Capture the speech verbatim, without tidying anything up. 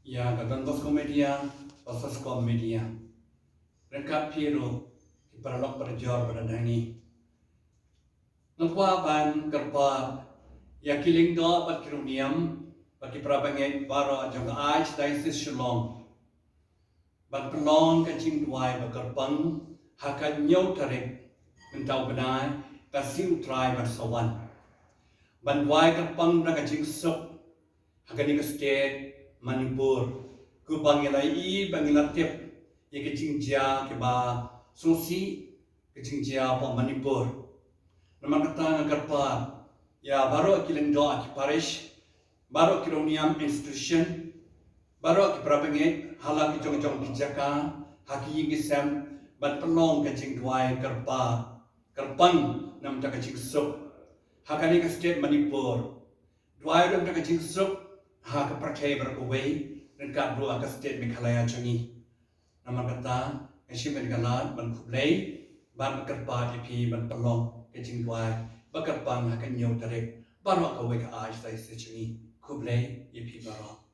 Ïa ka Don Bosco Media, Pastor Scott Media. Ryngkat phi ruh ki paralok parajor ba don hangne. Nga kwah ban kyrpad ïa ki lyngdoh bad ki rangniam bad ki parabangeit baroh jong ka Archdiocese Shillong ban pynlong ka jingduwai ba kyrpang ha ka hynñiew tarik mynta u bnai, ka sngi U Trai ban sa wan. Ban duwai kyrpang na ka jingsuk ha kane ka state Manipur. Kumba ngi la ïohi, ba ngi la tip ïa ka jingjia kaba sngewsih, ka jingjia ha Manipur. Namar kata nga kyrpad ïa baroh ki lyngdoh ki parish, baroh ki rangniam institution, baroh ki parabangeit ha la ki jong jong ki jaka, ha ki ïing ki sem, ban pynlong ka jingduwai kyrpad kyrpang namar ka jingsuk ha kane ka state Manipur. Duwai ruh namar ka jingsuk ha ka pyrthei baroh kawei, ryngkat ruh ha ka state Meghalaya jong ngi. Namar kata, nga shim kane ka lad ban khublei bad ban kyrpad ïa phi ban pynlong ka jingduwai ba kyrpang ha ka hynñiew tarik baroh kawei ka Archdiocese jong ngi. Khublei ïa phi baroh.